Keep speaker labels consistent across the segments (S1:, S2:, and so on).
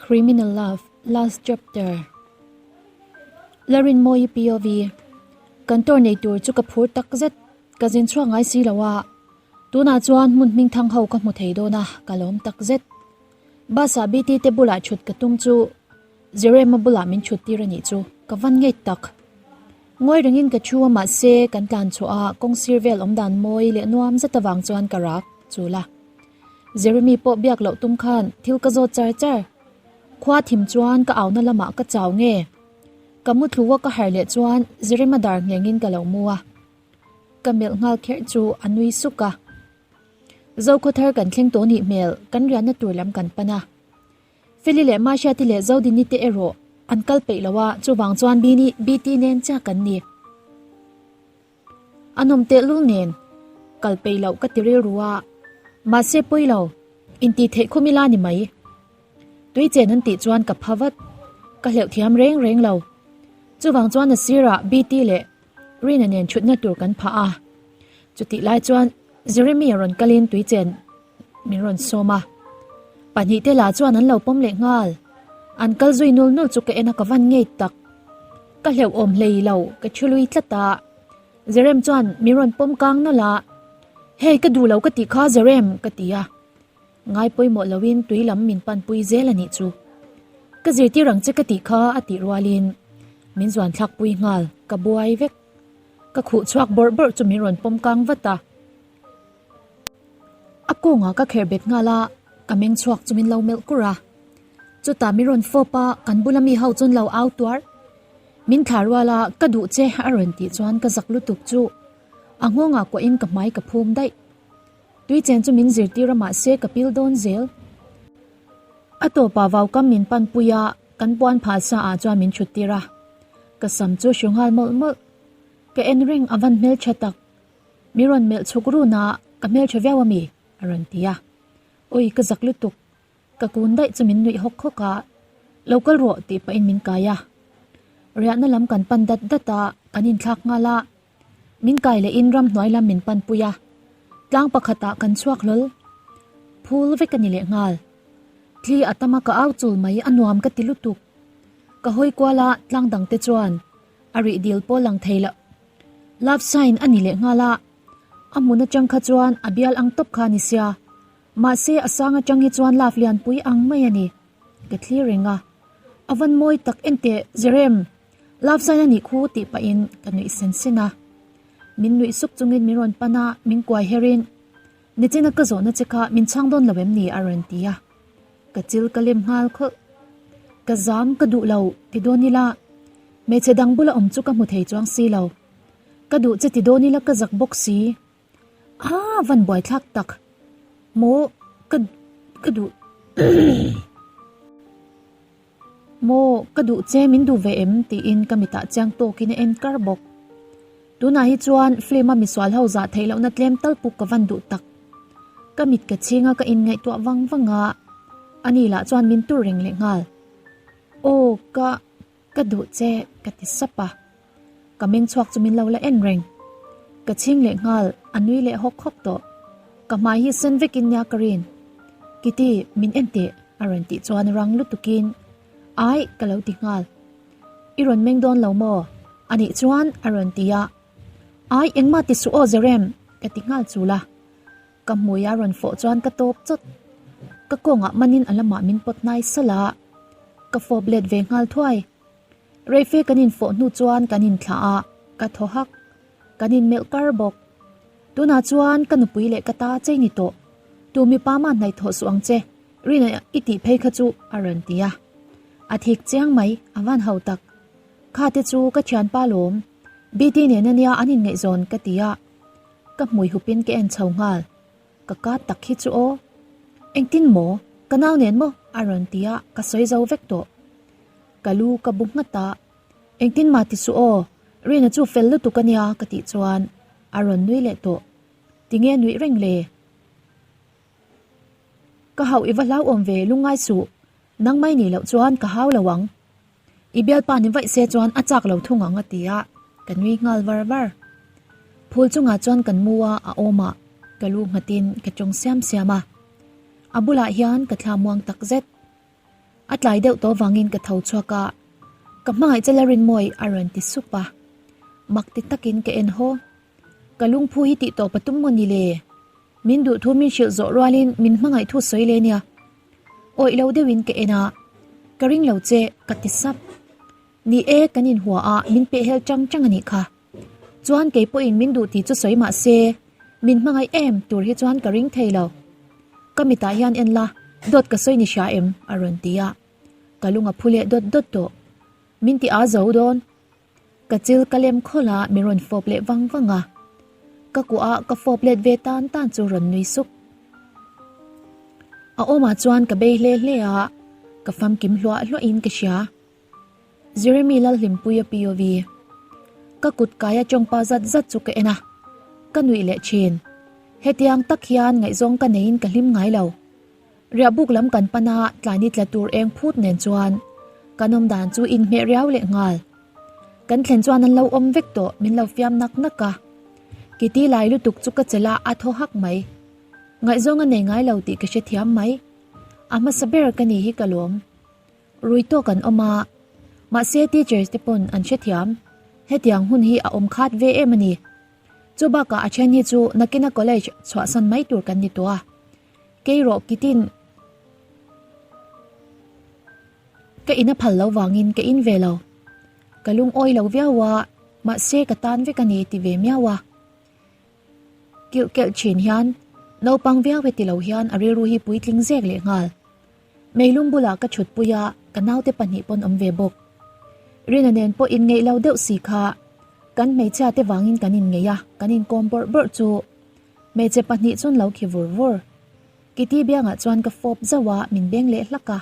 S1: Criminal Love Last Chapter Larinmawii POV Kan tour nei tur chu ka phur tak zet, ka zin chhuak ngai si lo a, tunah chuan hmun hming thang ho ka hmu thei dawn a, ka lawm tak zet. Bus ah BT te bulah thut ka tum chu Jerema bulah min thut tir a nih chu, ka van ngei tak. Ngawi rengin ka thu a mahse kan tlan chhuah a kawng sir vel awm dan mawi leh nuam zet avang chuan ka rak chul a. Jeremy pawh biak loh tum khan thil ka zawt char char. Khua thim chuan ka auna lamah ka chau nge? Ka mu thlu a ka harh leh chuan Jerema dar nghengin ka lo mu a. Ka melh nghal kherh chu a nui suk a. Zokhawthar kan thleng tawh nih hmel kan riahna tur lam kan pan a. Feli leh Mahriati leh Zodini te erawh an kal peih lo a, chuvang chuan Bini, BT nen chiah kan ni. A nawm tehlul nen kal peih loh ka ti rilru a, mahse pawi lo, intih theih khum ila ni mai. Tui chen an tih chuan ka pha vat, ka hleuh thiam reng reng lo. Chuvang chuan a sirah BT leh Rina nen thutna tur kan phah a, chutih lai chuan Jeremy a rawn kalin tui chen min rawn sawm a, pahnihte lah chuan an lo pawm leh nghal. An kal zui nul nul chu ka en a ka van ngei tak. Ka hleuh awm hlei lo, ka thu lui tlat a. Jerem chuan min rawn pawm kang nawlh a, Hei ka duh lo ka tih kha Jerem ka ti a. Ngai pawimawh loin tui lam min panpui zel a nih chu. Ka zirtir ang che ka tih kha a tih rualin min zuan thlakpui nghal, ka buai vek. Ka khuh chhuak bawrh bawrh chu min rawn pawm kang vat a. A kawngah ka kherh bet nghal a, ka meng chhuak chu min lo melh kur a. Chutah min rawn fawp a, kan bula mi ho chuan lo au tuar. Min thlah rual a, ka duh che a rawn tih chuan ka zak lutuk chu a nghawngah kuahin ka hmai ka phum daih. Tui chen chu min zirtir a mahse ka pil dawn zel. A tawpah vaukam min panpui a, kan puan phah sa ah chuan min thut tir a. Ka sam chu hru nghal mawlh mawlh. Ka en reng a van hmeltha tak. Mi rawn melh chhuk run a, ka hmeltha viau a mi? a rawn ti a. Awi ka zak lutuk. Ka kun daih chu min nuih hawk hawk a, Lo kal rawh tih pahin min kai a. Riahna lam kan pan dat dat a, kan inthlak nghal a. Min kai lehin ramhnuai lam min panpui a, tlang pakhatah kan chhuak hlawl. Phul vek a ni leh nghal. Thli a tam a ka au chul mai a nuam ka ti lutuk. Ka hawi kual a, tlang dang te chuan a rih dil pawh lang thei lo. Love sign a ni leh nghal a, a hmun atang kha chuan a bial ang tawp kha a ni sia. Mahse a sang atang hi chuan love lianpui ang mai a ni. Ka thlir reng a, a van mawi tak enteh Jerem! Love sign a nih khu tih pahin ka nuih sen sen a. Min nuih suk chungin min rawn pan a, min kuai herin, Nichina ka zawhna che kha min chhang dawn lo em ni? a rawn ti a. Ka chil ka lem nghal khawlh. Ka zam ka duh lo ti dawn ila, hmeichhe dang bula awm chu ka hmu thei chuang si lo. Ka duh che ti dawn ila ka zak bawk si. Aa van buaithlak tak. Maw ka ka duh Maw, ka duh che min duh ve em? tiin ka mitah chiang tawkin a en kar bawk. Tunah hi chuan film a misual ho zah theih lohna tlem tal puk ka van duh tak. Ka mit ka chhing a ka inngaihtuah vang vang a, ani lah chuan min tur reng leh nghal. Aw, ka, ka duh che ka ti sap a. Ka meng chhuak chu min lo la en reng. Ka chhing leh nghal, a nui leh hawk hawk tawh. Ka hmai hi sen vekin nia ka rin. Kitty, min en teh, a rawn tih chuan rang lutukin, Ai, ka lo ti nghal. I rawn meng dawn lo maw? Anih chuan a rawn ti a. Ai, engmah ti suh aw Jerem, ka ti nghal chul a. Ka hmui a rawn fawh chuan ka tawp chawt. Ka kawngah manin a lamah min pawt hnai salh a. Ka fawp let ve nghal thuai. Reife kan infawh hnu chuan kan inthlah a, ka thaw hak. Kan inmelh kar bawk. Tunah chuan ka nupui leh ka ta chei ni tawh. Tu mipa mah hnaih thawh suh ang che, Rina i tih phei kha chu a rawn ti a. A thik chiang mai, a van ho tak. Kha te chu ka thianpa lawm. BT nen ania an inngaihzawn ka ti a. Ka hmui hupin ka en chho nghal. Ka ka tak hi chu aw. Engtin maw? Ka nau nen maw? A rawn ti a, ka sawi zo vek tawh. Ka lu ka bu nghat a, Engtin mah ti suh aw, Rina chu fel lutuk a nia ka tih chuan a rawn nui leh tawh. Tinge nuih reng le? Ka hauh i va hlauhawm ve lungngai suh, nang mai nih loh chuan ka hau lo ang. I bialpa ni vaih se chuan a chak lo thung ang a ti a, ka nui nghal var var. Phul chungah chuan kan mu a, a awmah ka lu nghatin ka tawng siam siam a. A bulah hian ka thla muang tak zet. A tlai deuh tawh vangin ka tho chhuak a, Ka hmangaih che Larinmawi a rawn ti sup a. Mak ti takin ka en haw. Ka lungphu hi tih tawp a tum maw ni le? Min duh thu min hrilh zawh rualin min hmangaih thu sawi le nia. Awih lo deuhin ka en a, Ka ring lo che ka ti sap. Ni e, kan inhua a, min pehhel chang chang a nih kha. Chuan kei pawhin min duh tih chu sawi mah se, min hmangaih em tur hi chuan ka ring thei lo. Ka mitah hian en la, dawt ka sawi ni hria em? a rawn ti a. Ka lung a phu leh dawt dawt tawh. Min ti a zo dawn. Ka chil ka lem khawlh a, min rawn fawp leh vang vang a. Ka kuah a, ka fawp let ve tan tan chu rawn nui suk. A awmah chuan ka bei hle hle a, ka famkim hluah hluahin ka hria. Jeremy Lalhlimpuia POV. Ka kut kaia tawngpa zat zat chu ka en a, ka nuih leh thin. Hetiang tak hian ngaihzawng ka neiin ka hlim ngai lo. Riahbuk lam kan pan a, tlai tla tur eng phut nen chuan kan awm dan chu inhmeh riau leh nghal. Kan thlen chuan an lo awm vek tawh min lo fiam nak nak a. Kiti lai lutuk chu ka chelh a, a thaw hak mai. Ngaihzawng a nei ngai lo tih ka hrethiam mai. A hmasa ber ka ni hi ka lawm. Rui tawk an awm a, mahse teachers te pawn an hrethiam. Hetiang hun hi a awm khat ve em a ni. Chu bakah a then hi chu nakina college chhuahsan mai tur kan ni tawh a. Kei rawh kitin ka in a phal lo vangin ka in ve lo. Ka lungawi lo viau a, mahse ka tan vek a ni ti ve miau a. Kilh kelh thin hian naupang viau e ti lo hian a rilru hi puitling zek leh nghal. Meilum bulah ka thutpui a, ka naute pahnih pawn awm ve bawk. Rina nen pawh inngeih lo deuh si kha kan hmeichhia te vangin kan inngeih a, kan inkawm bawrh bawrh chu hmeichhe pahnih chuan lo khi vur vur. Kitty biangah chuan ka fawp zauh a, min beng leh hlak a,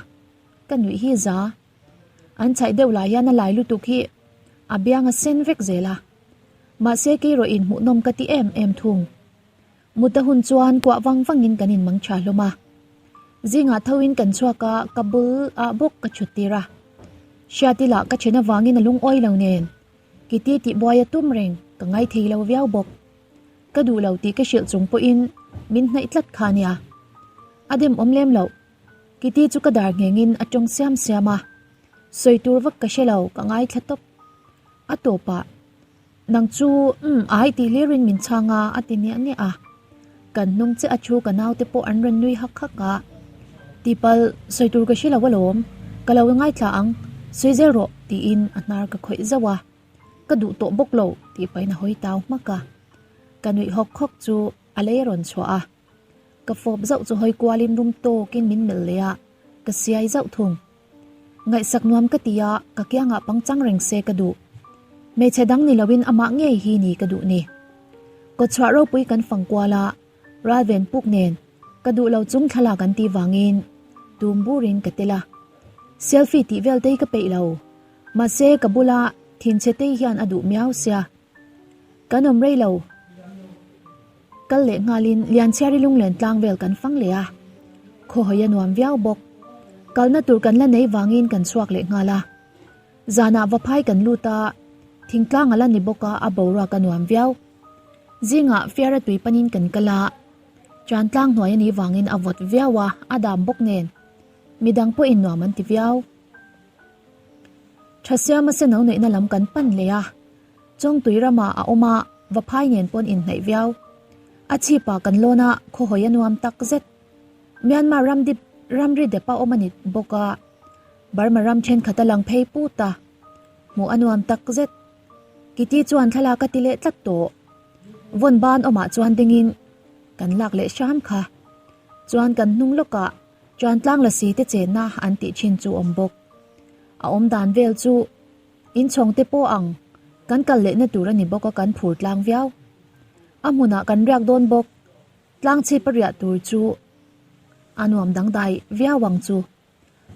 S1: ka nuih hi za. An chhaih deuh lah hian a lai lutuk hi a biang a sen vek zel a. Mahse kei rawh in hmuhnawm ka ti em em thung. Mut a hun chuan kuah vang vangin kan inmang tha hlawm a. Zingah thoin kan chhuak a, ka bul ah bawk ka chhut tir a. Hriati lah ka then avangin a lungawi lo nen. Kitty tih buai a tum reng, ka ngai thei lo viau bawk. Ka duh lo tih ka hrilh chung pawhin min hnaih tlat kha nia. A dem awm lem loh. Kitty chu ka dar nghengin a tawng siam siam a. Sawi tur vak ka hre lo, ka ngaithla tawp. A tawpah. Nang chu umm ai tih hlirin min chhang a, a ti niah niah a. Kan hnung chiah a thu ka naute pawh an rawn nui hak hak a. Tipalh, sawi tur ka hre lo alawm, ka lo ngaithla ang, sawi zel rawh tiin a hnar ka khawih zauh a. Ka duh tawh bawk lo tih pahin a hawi tau hmak a. Ka nuih hawk hawk chu a lei a rawn chhuah a. Ka fawp zauh chu hawi kualin rum tawkin min melh leh a, ka siai zauh thung. Ngaihsak nuam ka ti a, ka kiangah pangchang reng se ka duh. Hmeichhe dang ni loin amah ngei hi ni ka duh ni. Kawtchhuah ropui kan fang kual a, ralven puk nen ka duh lo chung thlalak an tih vangin tum burin ka tel a. Selfie tih vel tei ka peih lo, mahse ka bula thinchhe tei hian a duh miau sia. Kan awm rei lo. Kal leh nghalin Lianchhiari lunglen tlang vel kan fang leh a, khawhawi a nuam viau bawk. Kalna tur kan la nei vangin kan chhuak leh nghal a. Zanah vaphai kan lut a, thingtlang a la ni bawk a, a boruak a nuam viau. Zingah fiara tui panin kan kal a, ṭan tlang hnuai a nih vangin a vawt viau a, a dam bawk nen midang pawhin nuam an ti viau. Thasiama seno neihna lam kan pan leh a. Chawngtui ramah a awm a, vaphai nen pawn inhnaih viau. A chhipah kan lawn a, khawhawi a nuam tak zet. Myanmar ram dip ramri dep a awm a ni bawk a, Burma ram thenkhat a lang phei put a, hmuh a nuam tak zet. Kitty chuan thlalak a ti leh tlat tawh. Vawn ban awmah chuan dingin kan lak leh hram kha. Chuan kan hnung lawkah Ṭantlang lasi te chenna an tih thin chu awm bawk. A awm dan vel chu. Inchhawng te pawh ang, kan kal lehna tur a ni bawk a kan phur tlang viau. A hmunah kan riak dawn bawk, tlang chhip a riah tur chu a nuam dangdai viau ang chu.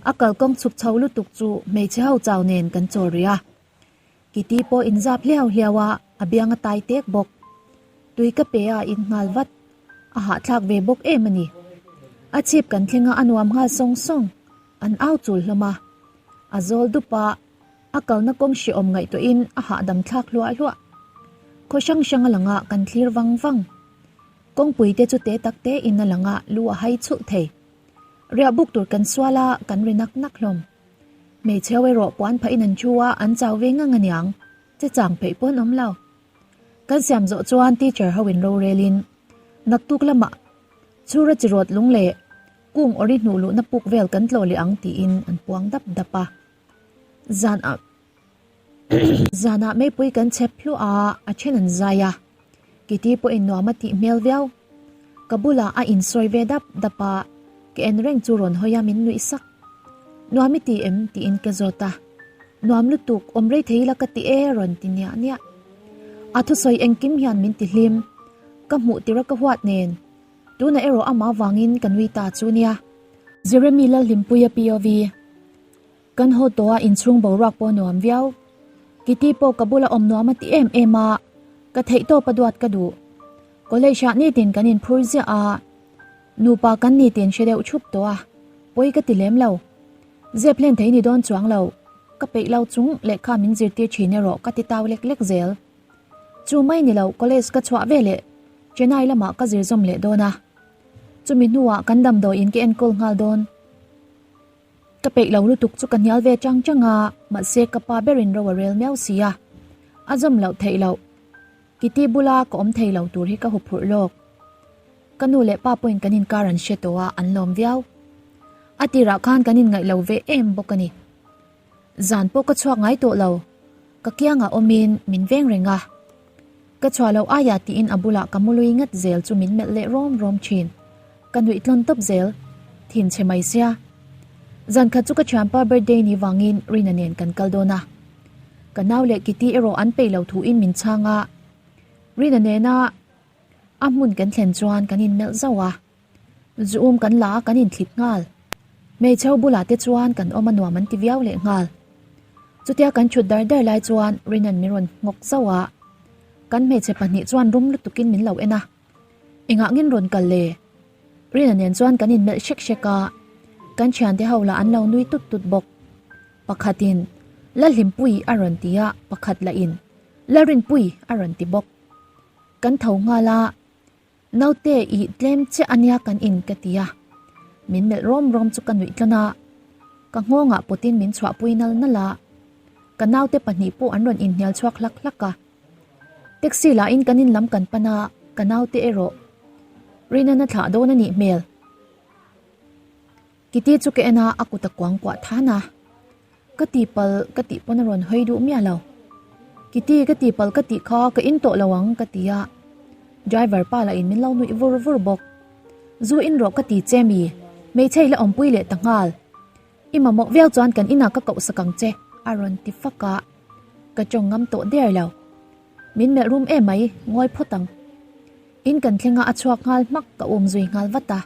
S1: A kalkawng chhuk chho lutuk chu hmeichhe ho chau nen kan chawl rih a. Kitty pawh inzap hliau hliau a, a biang a tai tek bawk. Tui ka pe a in nghal vat, a hahthlak ve bawk em a ni. A chhip kan thleng a a nuam nghal sawng sawng, an au chul hlawm a. A zawl dup a. A kalna kawng hrehawm ngaihtuahin a hahdam thlak hluah hluah. Khaw hrang hrang a lang a, kan thlir vang vang. Kawngpui te chu te tak te in a lang a, lu a hai chhulh thei. Riah buk tur kan sual a, kan ri nak nak hlawm. Hmeichhe ho erawh puan phahin an thu a, an chau ve ngang aniang, che chang peih pawh an awm lo. Kan siam zawh chuan teacher ho in rorelin naktuk lamah chhura chi rawt lung leh kung awri hnuh luhna puk vel kan tlawh leh ang tiin an puang dap dap a. Zanah Zanah meipui kan chep hluah a, a then an zai a. Kitty pawhin nuam a tih hmel viau. Ka bulah a insawi ve dap dap a, ka en reng chu rawn hawi a min nuih sak. Nuam i ti em? tiin ka zawt a. Nuam lutuk, awm rei thei ila ka ti e rawn ti niah niah. A thusawi engkim hian min ti hlim. Ka hmuh tir a ka huat nen. Tunah erawh amah vangin ka nui ta chu nia. Jeremy Lalhlimpuia POV. Kan haw tawh a inchhung boruak pawh nuam viau. Kitty pawh ka bula awm nuam a ti em em a, ka theihtawp a duat ka duh. College ah nitin kan inphur ziah a, nupa kan nitin hre deuh thup tawh a, pawi ka ti lem lo. Zep hlen thei ni dawn chuang lo, ka peih lo chung lehkha min zirtir thin erawh ka ti tau lek lek zel. Chu mai ni lo college ka chhuah ve leh Chennai lamah ka zir zawm leh dawn a, chumi hnuah kan damdawiin ka enkawl nghal dawn. Ka peih lo lutuk chu ka hnial ve chang chang a, mahse ka pa berin ro a rel miau si a, a zawm loh theih loh. Kitty bula ka awm thei lo tur hi ka huphurh lawk. Ka nu leh pa pawhin kan inkar an hre tawh a, an lawm viau. A tirah khan kan inngaih lo ve em bawk a ni. Zan pawh ka chhuak ngai tawh lo, ka kiangah awmin min veng reng a. Ka chhuah loh aia tiin a bulah ka mu lui ngat zel chu min melh leh rawm rawm thin. Ka nuih tlawn tawp zel. Thin chhe mai sia. Zan khat chu ka thianpa birthday ni vangin Rina nen kan kal dawn a. Ka nau leh Kitty erawh an peih lo thuin min chhang a. Rina nena a hmun kan thlen chuan kan inmelh zauh a. Zu um kan la a kan inthlit nghal. Hmeichhe ho bulah te chuan kan awm a nuam an ti viau leh nghal. Chutia kan thut dar dar lai chuan Rinan min rawn nghawk zauh a. Kan hmeichhe pahnih chuan rum lutukin min lo en a. Engah ngin rawn kal le? Rina nen chuan kan inmelh hrek hrek a. Kan thiante ho lah an lo nui tut tut bawk. Pakhatin, Lalhlimpui a rawn ti a, pakhat lahin, Lalrinpui a rawn ti bawk. Kan tho nghal a. Naute i tlem chiah ania kan in ka ti a, min melh rawm rawm chu ka nuih tlawn a, ka nghawngah pawtin min chhuahpui nal nal a, ka naute pahnih pawh an rawn inhnial chhuak hlak hlak a. Taxi lahin kan in lam kan pan a, ka naute erawh Rinana thlah dawn a nih hmel. Kitty chu ka en a, a kut a kuang kuah than a. Ka tihpalh ka tih pawn a rawn hawi duh miah lo. Kitty ka tihpalh ka tih kha ka in tawh lo ang ka ti a. Driver pa lah in min lo nuih vur vur bawk. Zu in rawh ka ti che mi, hmeichhe i la awmpui leh ta nghal. I mamawh viau chuan kan inah ka koh sak ang che a rawn ti fak a. Ka tawng ngam tawh der lo. Min melh rum em mai, ngawi phawt ang. In kan thleng a a chhuak nghal hmak ka um zui nghal vat a.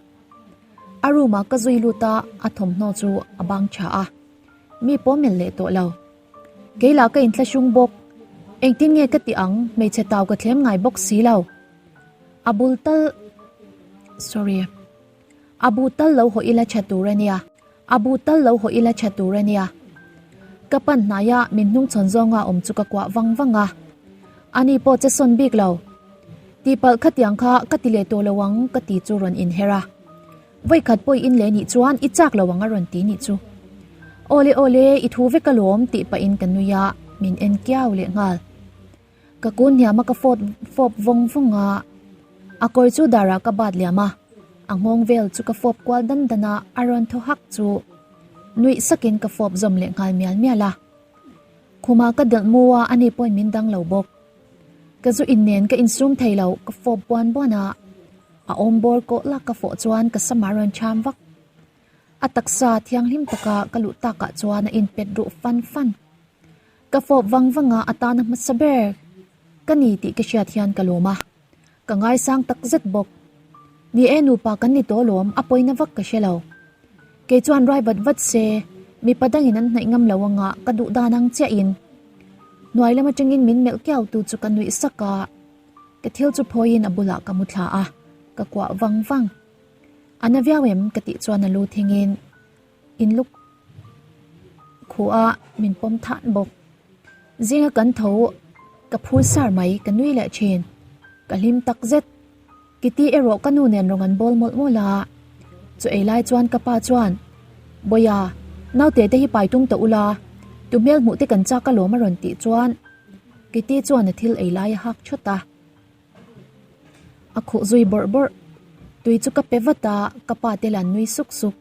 S1: A room ah ka zui lut a, a thawmhnaw chu a bang tha a. Mi pawh melh leh tawh lo. Kei lah ka inthlahrung bawk. Engtin nge ka tih ang, hmeichhe tau ka thlem ngai bawk si lo. A bul tal sorry. A bu tal lo haw ila tha tur a nia. A bu tal lo haw ila tha tur a nia. Ka pan hnai a, min hnungchhawn zawnga awm chu ka kuah vang vang a. Ani pawh che sawn bik lo. Tihpalh khatiang kha ka ti leh tawh lo ang ka ti chu rawn inher a. Vawikhat pawh i in leh nih chuan i chak lo ang a rawn ti nih chu. Awle awle i thu vek alawm tih pahin ka nui a, min en kiau leh nghal. Ka kun hniam a ka fawt fawp vawng vawng a, a kawr chu darah ka bat liam a, a nghawng vel chu ka fawp kual dan dan a, a rawn thaw hak chu nuih sakin ka fawp zawm leh nghal mial mial a. Khumah ka delh mu a, ani pawhin min dang lo bawk. Ka zu in nen ka insum thei lo, ka fawp buan buan a, a awm bawr kawh lak ka fawh chuan ka sam a rawn cham vak. A taksa thianghlim taka ka luh takah chuan a inpet ruh fan fan. Ka fawp vang vang a, a tana hmasa ber ka ni tih ka hriat hian ka lawm a, ka ngaisang tak zet bawk. Ni e nupa kan ni tawh lawm, a pawina vak ka hre lo. Kei chuan rai vat vat se, mipa dangin an hnaih ngam lo anga ka duh dan ang chiahin. Hnuai lam atangin min melh kiau tu chu ka nuih sak a, ka thil chu phawiin a bulah ka mu thla a, ka kuah vang vang. A na viau em ka tih chuan a lu thingin in luk khuh a min pawm than bawk. Zinga kan tho ka phur sar mai ka nui leh thin, ka hlim tak zet. Kitty erawh ka nu nen rawn an bawl mawlh mawlh a. Chu ei lai chuan ka pa chuan, Bawia, naute te hi pai tum tawh ula, tu hmel hmuh te kan chak alawm a rawn tih chuan Kitty chuan a thil ei lai a hak thawt a. A khuh zui bawrh bawrh. Tui chu ka pe vat a, ka pa te lan nui suk suk.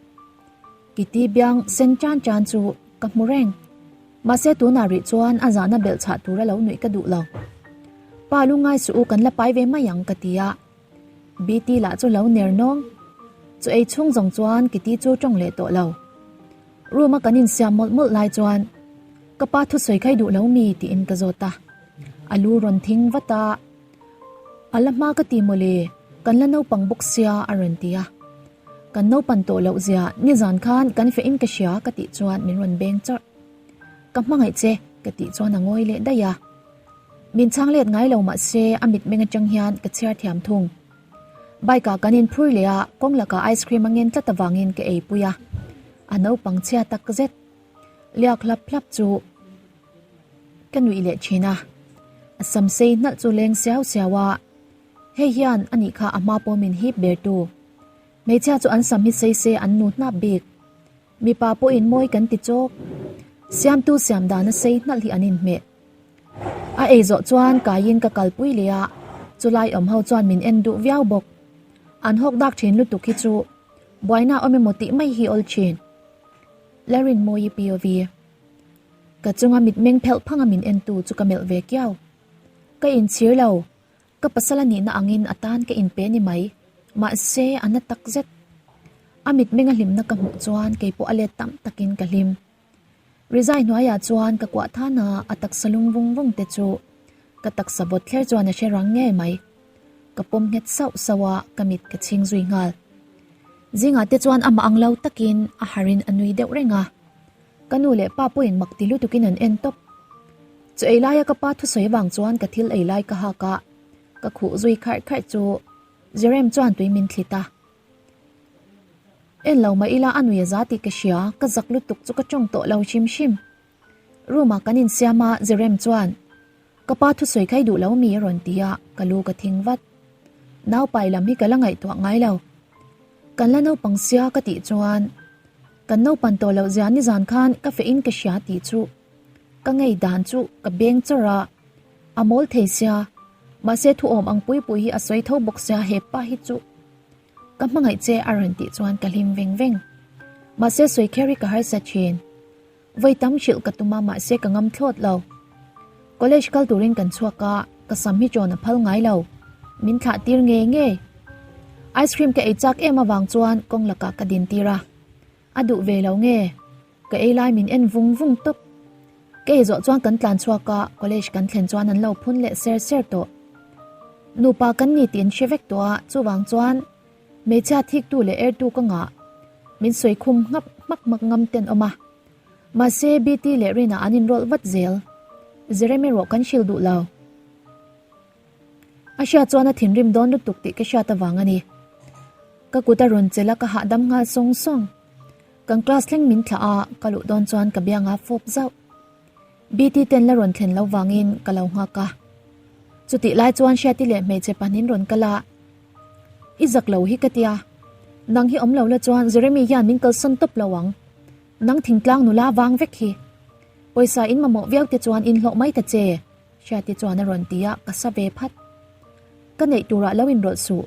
S1: Kitty biang sen tan tan chu ka hmu reng. Mahse tunah rih chuan a zahna belh chhah tura lo nuih ka duh lo. Pa lungngai suh u kan la pai ve mai ang ka ti a. BT lah chu lo ner nawng. Chu ei chhung zawng chuan Kitty chu tawng leh tawh lo. Room a kan insiam mawlh mawlh lai chuan ka pa thusawi khai duh lo mi tiin ka zawt a. A lu rawn thing vat a, A la hma ka ti mawle, kan la naupang bawk sia a rawn ti a. Kan naupan tawh loh zia nizan khan kan feh in ka hria ka tih chuan min rawn beng chawrh. Ka hmangaih che ka tih chuan a ngawi leh daih a. Min chhang let ngai lo mahse a mitmeng atang hian ka chhiar thiam thung. Bike ah kan inphur leh a, kawng lakah ice cream a ngen tlat avangin ka eipui a. A naupang chhia tak zet. Liak hlap hlap chu ka nuih leh thin a. A sam sei hnalh chu leng siau siau a, hei hian a nih kha a hma pawh min hip ber tu. Hmeichhia chu an sam hi sei se an nu hnap bik. Mipa pawhin mawi kan ti chawk. Siamtu siam dana sei hnalh hi an inhmeh. A ei zawh chuan kaiin ka kalpui leh a, chulai awm ho chuan min en duh viau bawk. An hawk dak thin lutuk hi chu buaina awm emaw tih mai hi awl thin. Lalrinmawii POV. Ka chunga mitmeng phelh phanga min entu chu ka melh ve kiau. Ka inchhir lo, ka pasal a nihna angin a tan ka inpe ni mai. Mahse, a na tak zet. A mitmenga hlimna ka hmuh chuan keipawh a let tam takin ka hlim. Rizai hnuaiah chuan ka kuah than a, a taksa lung vung vung te chu ka taksa vawt thler chuan a hre rang ngei mai. Ka pawm nghet sauh sauh a, ka mit ka chhing zui nghal. Zingah te chuan amah ang lo takin a harin a nui deuh reng a. Ka nu leh pa pawhin mak ti lutukin an en tawp. Chu ei laia ka pa thusawi avang chuan ka thil ei lai ka hak a, ka khuh zui kharh kharh chu Jerem chuan tui min thlit a. En lo mah ila a nui a za tih ka hria, ka zak lutuk chu ka tawng tawh lo hrim hrim. Room ah kan insiam a, Jerem chuan, Ka pa thusawi khai duh lo mi a rawn ti a, ka lu ka thing vat. Nau pai lam hi ka la ngaihtuah ngai lo. Kan la naupang sia ka tih chuan, Kan naupan tawh loh zia nizan khan ka feh in ka hria tih chu ka ngei dan chu ka beng chawrh a, a mawl thei sia, mahse thu awm ang pui pui hi a sawi tho bawk sia he pa hi chu. Ka hmangaih che a rawn tih chuan ka hlim veng veng. Mahse sawi kher hi ka harsa thin. Vawi tam hrilh ka tum a mahse ka ngam thlawt lo. College kal turin kan chhuak a, ka sam hi chawn a phal ngai lo. Min thlah tir ngei ngei. Ice cream ka ei chak em avang chuan kawng lakah ka din tir a. A duh ve lo nge? Ka ei lai min en vung vung tawp. Ka ei zawh chuan kan tlan chhuak a, college kan thlen chuan an lo phun leh ser ser tawh. Nupa kan ni tih an hre vek tawh a, chuvang chuan hmeichhia thiktu leh ertu ka ngah min sawi khum ngap hmak hmak ngam ten awm a. Mahse BT leh Rina an inrawlh vat zel. Zirem erawh kan hrilh duh lo. A hriat chuan a thinrim dawn lutuk tih ka hriat avang a ni. Ka kut a rawn chelh a ka hahdam nghal sawng sawng. Kan class thleng min thlah a, ka luh dawn chuan ka bianga fawp zauh. BT ten la rawn thlen lo vangin ka lo nghak a. Chutih lai chuan Hriati leh hmeichhe pahnin rawn kal a, I zak lo hi ka tia. Nang hi awm lo la chuan Jeremy hian min kalsan tawp lo ang. Nang thingtlang nula vang vek hi. Pawisa in mamawh viau te chuan inhlawh mai ta che. Hriati chuan a rawn ti a, ka sa ve phat. Ka neih turah lo inrawlh suh.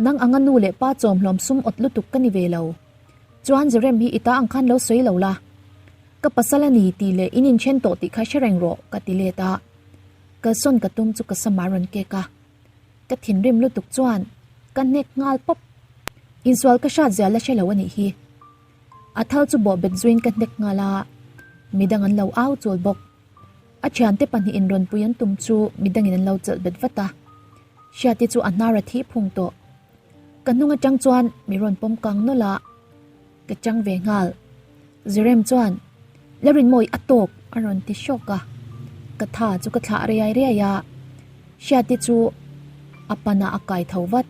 S1: Nang anga nu leh pa chawmhlawm sum awt lutuk ka ni ve lo. Chuan Jerem hi i ta ang khan lo sawi lo la. Ka pasal a ni tih leh in inthen tawh tih kha hre reng rawh ka ti let a. Kalsawn ka tum chu ka sam a rawn kek a. Ka thinrim lutuk chuan ka hnek nghal pawp. Insual ka hrat zia la hre lo a nih hi. A thal chu bawhbet zuiin ka hnek nghal a, midang an lo au chul bawk. A thiante pahnihin rawn pui an tum chu midangin an lo chelh bet vat a. Hriati chu a hnar a thih phung tawh. Ka hnung atang chuan mi rawn pawm kang nawlh a, ka chang ve nghal. Zirem chuan, Larinmawi a tawp a rawn ti hrawk a. Ka tha chu ka thlah riai riai a, Hriati chu a panah a kai tho vat.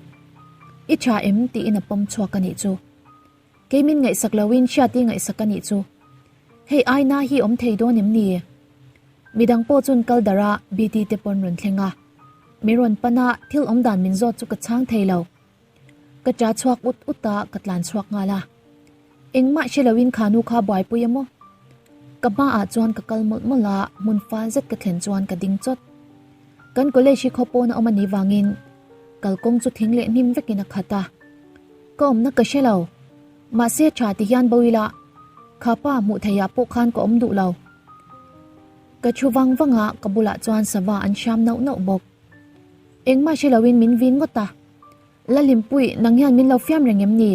S1: I tha em? tiin a pawm chhuak a nih chu. Kei min ngaihsak loin Hriati ngaihsak a nih chu. Hei aina hi awm thei dawn em ni? Midang pawh chun kal darh a BT te pawn rawn thleng a. Mi rawn pan a thil awm dan min zawt chu ka chhang thei lo. Ka ṭah chhuak ut ut a, ka tlan chhuak nghal a. Engmah hre loin kha nu kha buaipui a maw? Ka hmaah chuan ka kal mawlh mawlh a, hmun fal zet ka thlen chuan ka ding chawt. Kan college hi khaw pawn a awm a nih vangin kalkawng chu thing leh hnim vekin a khat a. Ka awmna ka hre lo. Mahse tha ti hian bo ila, kha pa hmuh theihah pawh khan ka awm duh lo. Ka thu vang vang a, ka bulah chuan sava an hram nauh nauh bawk. Engmah hre loin min vin ngawt a. Lalimpuii, nang hian min lo fiam reng em ni?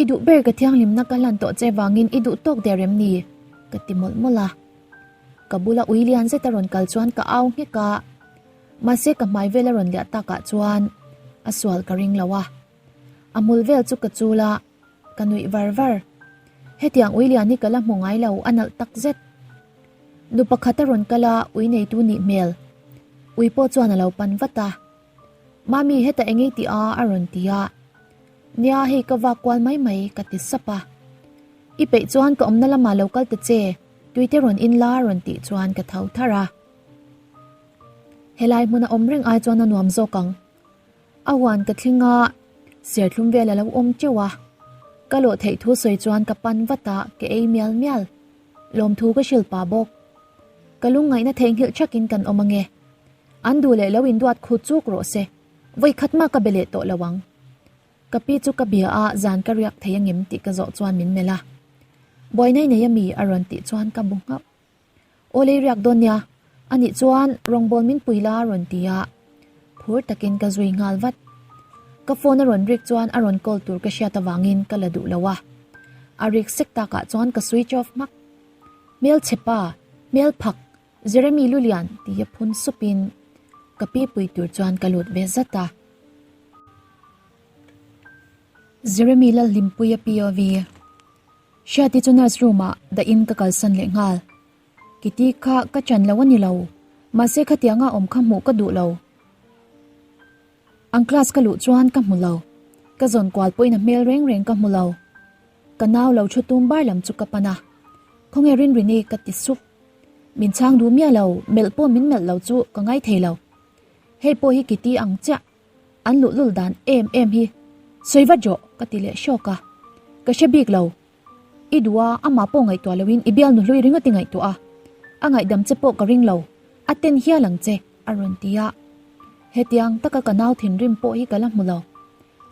S1: I duh ber ka thianghlimna ka hlan tawh che vangin i duh tawk der em ni? Ka ti mawlh mawlh a. Ka bula ui lian zet a rawn kal chuan ka au nghek a. Mahse ka hmai vel a rawn liah takah chuan a sual ka ring lo a. A hmul vel chu ka chul a, ka nuih var var. Hetiang ui lian hi ka la hmu ngai lo, a nalh tak zet. Nu pakhat a rawn kal a, ui neitu nih hmel. Ui pawh chuan a lo pan vat a. Mami heta eng ei tih a a rawn ti a. Nia hei ka vak kual mai mai ka ti sap a. I peih chuan ka awmna lamah lo kal ta che, tuite rawn in la a rawn tih chuan ka tho tharh a. Helai hmuna awm reng ai chuan a nuam zawk ang. A huan ka thling a, serthlum vel a lo awm teuh a. Ka lawh theih thu sawi chuan ka pan vat a, ka ei mial mial. Lawmthu ka hrilh pah bawk. Ka lungngaihna theihnghilh thakin kan awm ange. An duh leh lo induat khu chuk rawh se, vawi khat mah ka be leh tawh lo ang. Ka pi chu ka bia a, zan ka riak thei angem tih ka zawh chuan min melh a. Buainai nei ami a rawn tih chuan ka bu nghauh. Aw lei riak dawn nia, anih chuan rawngbâwl min pui la a rawn ti a. Phur takin ka zui nghal vat. Ka phone a rawn rik chuan a rawn call tur ka hriat avangin ka la duh lo a. A rik sek takah chuan ka switch off hmak. Hmelchhe pa, hmel phak Jeremy Lulian tia phun supin ka pi pui tur chuan ka lut ve zat a. Jeremy Lalhlimpuia POV Hriati chu nurse room ah dahin ka kalsan leh nghal. Kitty kha ka chan lo a ni lo, mahse khatianga awm kha hmuh ka duh lo. An class ka luh chuan ka hmu lo. Ka zawn kual pawhin a hmel reng reng ka hmu lo. Ka nau lo thu tum bar lam chu ka pan a. Khawnge Rinrini ka ti sup. Min chhang duh miah lo, melh pawh min melh lo chu ka ngai thei lo. Hei pawh hi Kitty ang chiah. An luhlul dan em em hi. Sawi vat rawh ka ti leh hrawk a. Ka hre bik lo. I duh a, amah pawh ngaihtuah loin i bialnu hlui ringawt i ngaihtuah a. A ngaihdam che pawh ka ring lo. A ten hial ang che, a rawn ti a. Hetiang taka ka nau thinrim pawh hi ka la hmu lo.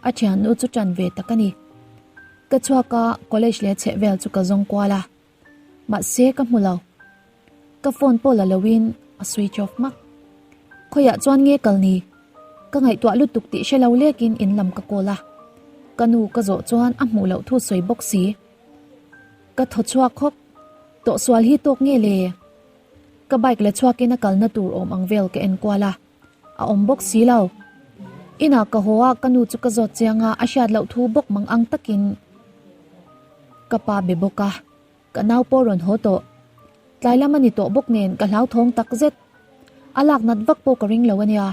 S1: A thiannu chu tan ve tak a ni. Ka chhuak a, college leh chheh vel chu ka zawng kual a. Mahse ka hmu lo. Ka phone pawh la loin a switch off hmak. Khawiah chuan nge kal ni? Ka ngaihtuah lutuk tih hre lo lekin in lam ka call a. Ka nu ka zawh chuan a hmuh loh thu sawi bawk si. Ka thaw chhuak hawk. Tawhsual hi tawk nge le? Ka bike la chhuakin a kalna tur awm ang vel ka en kual a, a awm bawk si lo. Inah ka haw a, ka nu chu ka zawt chiang a, a hriat loh thu bawk mang ang takin ka pa be bawk a, ka nau pawh rawn haw tawh. Tlai lam a ni tawh bawk nen ka hlauthawng tak zet. A lak nat vak pawh ka ring lo a nia.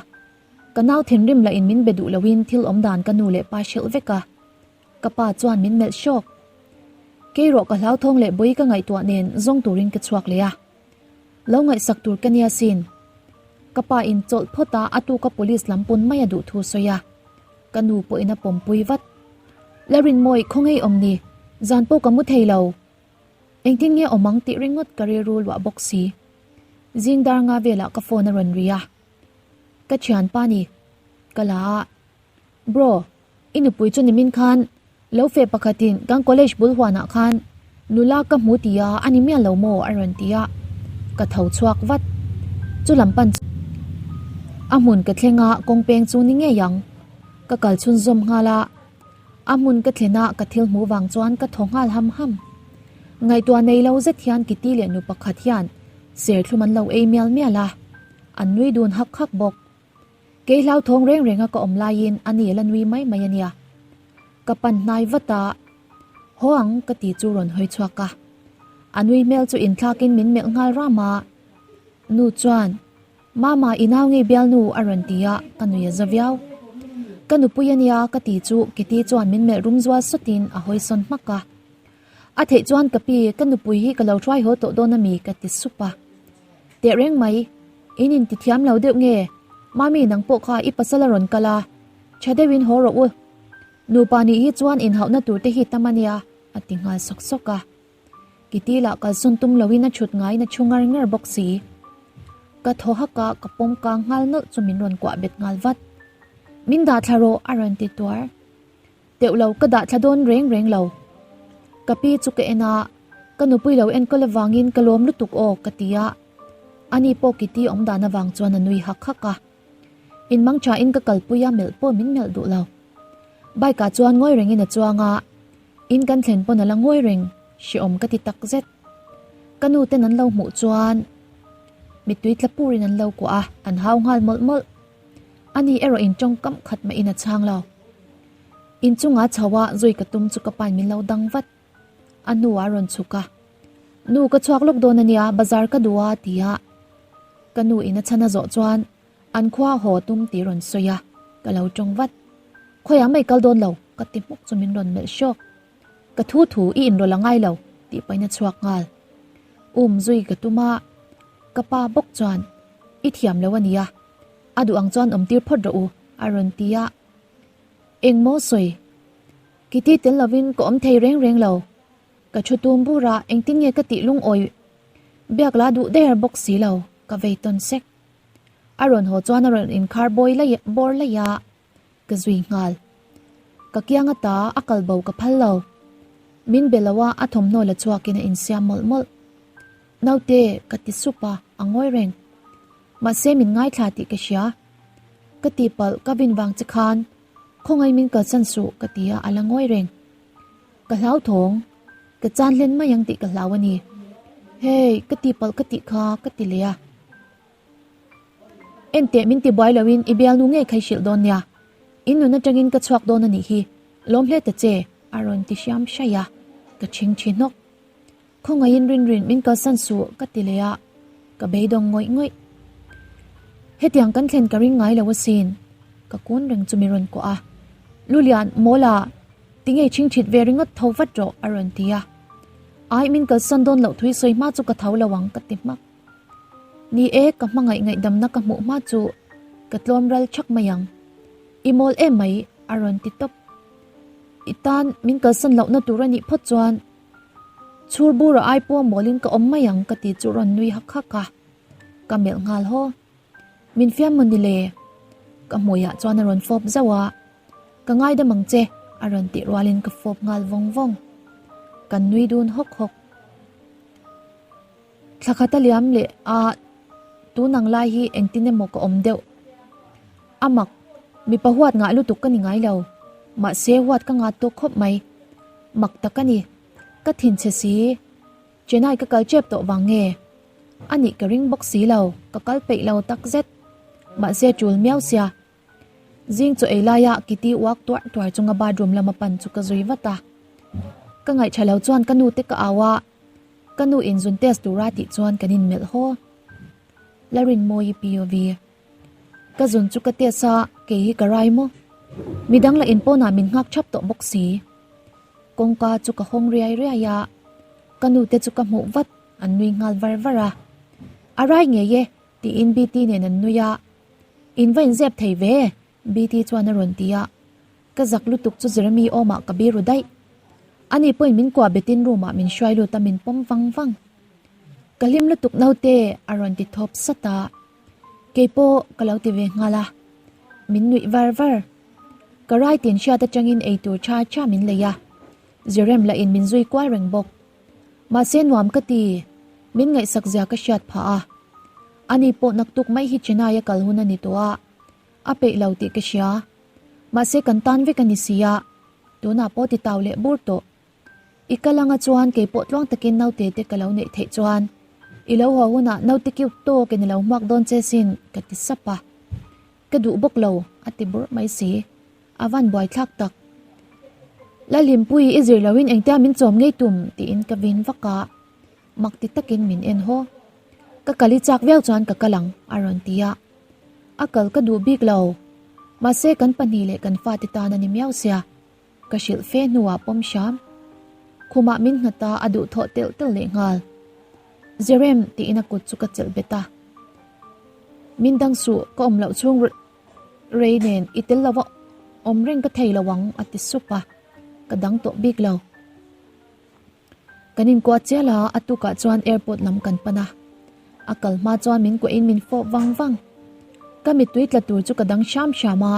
S1: Ka nau thinrim lah in min be duh loin thil awm dan ka nu leh pa hrilh vek a. Ka pa chuan min melh hrawk. Kei rawh ka hlauthawng leh bawi ka ngaihtuah nen zawng turin ka chhuak leh a. Lo ngaihsak tur ka nia sin. Ka pa in chawlh phawt a a tuka police lam pawn mai a duh thu sawi a. Ka nu pawhin a pawmpui vat. Larinmawi khawngei awm ni, zan pawh ka mu thei lo. Engtin nge awm ang tih ringawt ka rilru luah bawk si. Zing dar nga velah ka phone a rawn ri a. Ka thianpa ni. Ka la a. Bro, I nupui chu nimin khan lo feh pakhatin kan college bul huanah khan nula ka hmu ti a, a ni miah lo maw? a rawn ti a, ka tho chhuak vat. Chu lam pan chu a hmun ka thleng a, kawng peng chu ni ngei ang. Ka kal chhunzawm nghal a, a hmun ka thlen a ka thil hmuh vang chuan ka thaw nghal ham ham. Ngaihtuah nei lo zet hian Kitty leh nu pakhat hian serthlum an lo ei mial mial a, an nui dun hak hak bawk. Kei hlauthawng reng renga ka awm laiin a ni la nui mai mai a nia. Ka pan hnai vat a, Haw ang ka ti chu rawn hawi chhuak a. A nui hmel chu inthlakin min melh nghal ram a. Nu chuan, Mama i nau ngei bialnu a rawn ti a, ka nui a za viau. Ka nupui a nia ka ti chu Kitty chuan min melh rum zual sawtin a hawi sawn hmak a. A theih chuan ka pi, ka nupui hi ka lo hruai haw tawh dawn a mi ka ti sup a. Teh reng mai, in inti thiam lo deuh nge? Mami nang pawh kha i pasal a rawn kal a, tha deuhin haw rawh u. Nupa nih hi chuan inhauhna tur te hi tam a nia, a ti nghal sawk sawk a. Kitty lah kalsawn tum loin a chhut ngaiin a chhu ngar ngar bawk si. Ka thaw hak a, ka pawm kang nghal nawlh chu min rawn kuah bet nghal vat. Min dah thla rawh, a rawn ti tuar. Teuh lo, ka dah thla dawn reng reng lo. Ka pi chu ka en a, ka nupui lo enkawl avangin ka lawm lutuk aw, ka ti a. Ani pawh Kitty awm dan avang chuan a nui hak hak a. In mang tha in ka kalpui a, melh pawh min melh duh lo. Bike ah chuan ngawi rengin a chuang a, in kan thlen pawn a la ngawi reng, hrehawm ka ti tak zet. Ka nu ten an lo hmuh chuan mittui tla purin an lo kuah a, an hau nghal mawlh mawlh. Ani erawh in tawngkam khat mah in a chhang lo. In chungah chho a zui ka tum chu ka pain min lo dang vat. A hnu ah a rawn chhuk a, Nu ka chhuak lawk dawn a nia, bazar ka duh a ti a. Ka nu in a chhan a zawh chuan an khua haw tum tih rawn sawi a, ka lo tawng vat. Khawiah mai kal dawn lo, ka ti hmuk chu min rawn melh hrawk. Ka thu thu i inrawlh a ngai lo tih pahin a chhuak nghal. Um zui ka tum a, ka pa bawk chuan i thiam lo a nia, a duh ang chuan awm tir phawt rawh u a rawn ti a. Engmaw sawi? Kitty tel lovin ka awm thei reng reng lo. Ka thu tum bur a, engtin nge ka tih lungawi biak la duh der bawk si lo, ka vei tawn sek. A rawn haw chuan a rawn inkhar bawi laih bawr laih a, ka zui nghal. Ka kiang ata a kal bo ka phal lo. Min be lo a, a thawmhnaw la chhuakin a insiam mawlh mawlh. Naute, ka ti sup a, a ngawi reng. Mahse min ngaithla tih ka hria. Ka tihpalh ka vin vang che khan khawngaih min kalsan suh ka ti a, a la ngawi reng. Ka hlauthawng, ka chan hlen mai ang tih ka hlau a ni. Hey, ka tihpalh ka tih kha ka ti leh a. Enteh min ti buai loin i bialnu ngei kha i hrilh dawn nia. In nun atangin ka chhuak dawn a nih hi, lawm hle ta che, a rawn ti hriam hraih a, ka chhing thi hnawk. Khawngaihin Rinrin min kalsan suh ka ti leh a, ka beidawng ngawih ngawih. Hetiang kan thlen ka ring ngai lo asin, ka kun reng chu mi rawn kuah a. Lulian, Mawla, tinge chhingchhit ve ringawt tho vat rawh a rawn ti a. Ai, min kalsan dawn loh thui sawi hma chu ka tho lo ang ka ti hmak. Ni e, ka hmangaih ngaihdamna ka hmuh hma chu ka tlawm ral thak mai ang. I mawl em mai a rawn ti tawp. I tan min kalsan lohna tur a nih phawt chuan Chhur bura ai pawh mawlin ka awm mai ang ka ti chu rawn nui hak hak a, ka melh nghal haw. Min fiam maw ni le? Ka hmuiah chuan a rawn fawp zauh a, Ka ngaidam ang che a rawn tih rualin ka fawp nghal vawng vawng. Kan nui dun hawk hawk. Thla khat a liam leh a, tun ang lai hi engtin emaw ka awm deuh. A mak, mipa huat ngah lutuk ka ni ngai lo. Mahse huat ka ngah tawk khawp mai. Mak tak a ni. Ka thinchhe si. Chennai ka kal tep tawh vang nge? A nih ka ring bawk si lo, ka kal peih lo tak zet. Mahse tul miau sia. Zing chaw ei laia Kitty uak tuarh tuar chunga bathroom lama pan chu ka zui vat a. Ka ngaihṭha lo chuan ka nu te ka au a, ka nu in zun test tura tih chuan kan inmelh haw. Larinmawii POV. Ka zun chu ka test a, kei hi ka rai maw? Midang lah in pawnah min nghak ṭhap tawh bawk si. Kawngka chu ka hawng riai riai a, ka nu te chu ka hmuh vat, an nui nghal var var a. A rai ngei e, tiin BT nen an nui a. In va inzep thei ve, BT chuan a rawn ti a. Ka zak lutuk chu Jeremy awmah ka biru daih. Ani pawhin min kuah betin room ah min hruai lut a min pawm vang vang. Ka hlim lutuk naute a rawn ti thawp sat a. Keipawh ka lo ti ve nghal a. Min nuih var var. Ka rai tin hriat atangin eitur tha tha min lei a. Jerem lah in min zui kual reng bawk. Mahse nuam ka ti. Min ngaihsak zia ka hriat phah a. Ani pawh naktuk mai hi Chennai a kal hun a ni tawh a. A peih lo tih ka hria. Mahse kan tan vek a ni si a, tunah pawh ti tau leh bur tawh. I kal anga chuan kei pawh tluang takin naute te ka lo neih theih chuan i lo haw hunah naute kiu tawkin i lo hmuak dawn che sin ka ti sap a. Ka duh bawk lo a ti burh mai si. A van buaithlak tak. Lalhlimpui i zir loin engtia min chawm ngei tum tiin ka vin vak a. Mak ti takin min en haw. Ka kal i chak viau chuan ka kal ang a rawn ti a. A kal ka duh bik lo. Mahse kan pahnih leh kan fate tan a ni miau sia. Ka hrilh fe hnuah pawm hram. Khumah min nghat a, a duh thawh telh telh leh nghal. Jerem tiin a kut chu ka chelh bet a. Min dang suh, ka awm loh chhung rei nen i tel lova. Awm reng ka thei lo ang a ti sup a, ka dang tawh bik lo. Kan inkuah chial a, a tukah chuan airport lam kan pan a. A kal hma chuan min kuahin min fawp vang vang. Ka mittui tla tur chu ka dang hram hram a,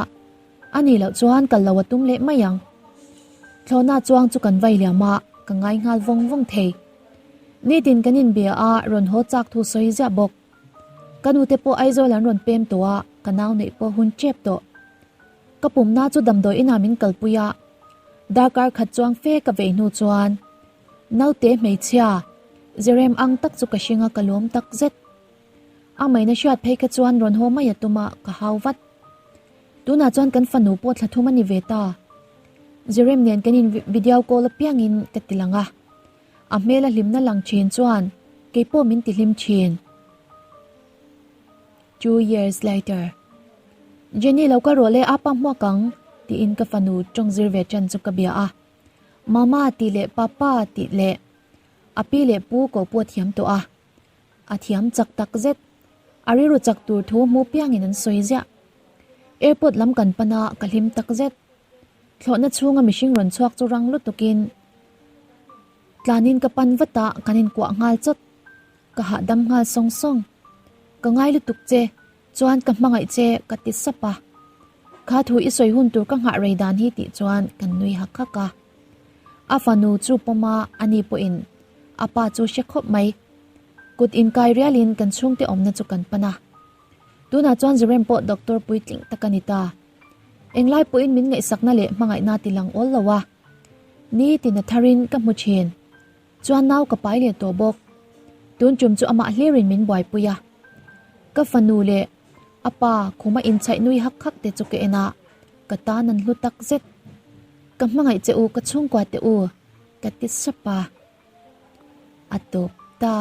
S1: a nih loh chuan kal lo a tum leh mai ang. Thlawhna chuang chu kan vai liam a, ka ngai nghal vawng vawng thei. Nitin kan inbia a, rawn haw chak thu sawi ziah bawk. Ka nute pawh Aizawl an rawn pem tawh a, ka nau neih pawh hun tep tawh. Ka pumna chu damdawi inah min kalpui a, darkar khat chuang fe ka vei hnu chuan naute hmeichhia zirem ang tak chu ka hring a ka lawm tak zet. A maina hriat phei kha chuan rawn haw mai a tum a, ka hau vat. Tunah chuan kan fanu pawh thla thum a ni ve ta. Zirem nen kan in video call apiangin ka ti lang a. A hmel a hlimna lang thin chuan kei pawh min ti hlim thin. Two years later. Jenny lo ka rawh le a pa hmuak ang tiin ka fanu tawng zir ve tan chu ka bia a. Mama tih leh papa tih leh a pi leh pu ko pawh a thiam tawh a. A thiam chak tak zet. A rilru chak tur thu hmu piangin an sawi ziah. Airport lam kan pan a ka hlim tak zet. Thlawhna chhunga mihring rawn chhuak chu rang lutukin tlanin ka pan vat a, kan inkuah nghal chawt. Ka hahdam nghal sawng sawng. Ka ngai lutuk che, chuan ka hmangaih che ka ti sap a. Kha thu i sawi hun tur ka nghah rei dan hi tih chuan kan nui hak hak a. A fanu chu pawm a, ani pawhin a pa chu hre khawp mai. Kut inkai rialin kan chhungte awmna chu kan pan a. Tunah chuan Zirem pawh doctor puitling tak a ni ta. Englai pawhin min ngaihsakna leh hmangaihna ti lang awl lo a, nitin a tharin ka hmu thin. Chuan nau ka pai leh tawh bawk. Tun tum chu amah hlirin min buaipui a. Ka fanu leh a pa khuma inchhaih nui hak hak te chu ka en a, ka tan an hlu tak zet. Ka hmangaih che u, ka chhungkua te u, ka ti sap a. A tawp ta.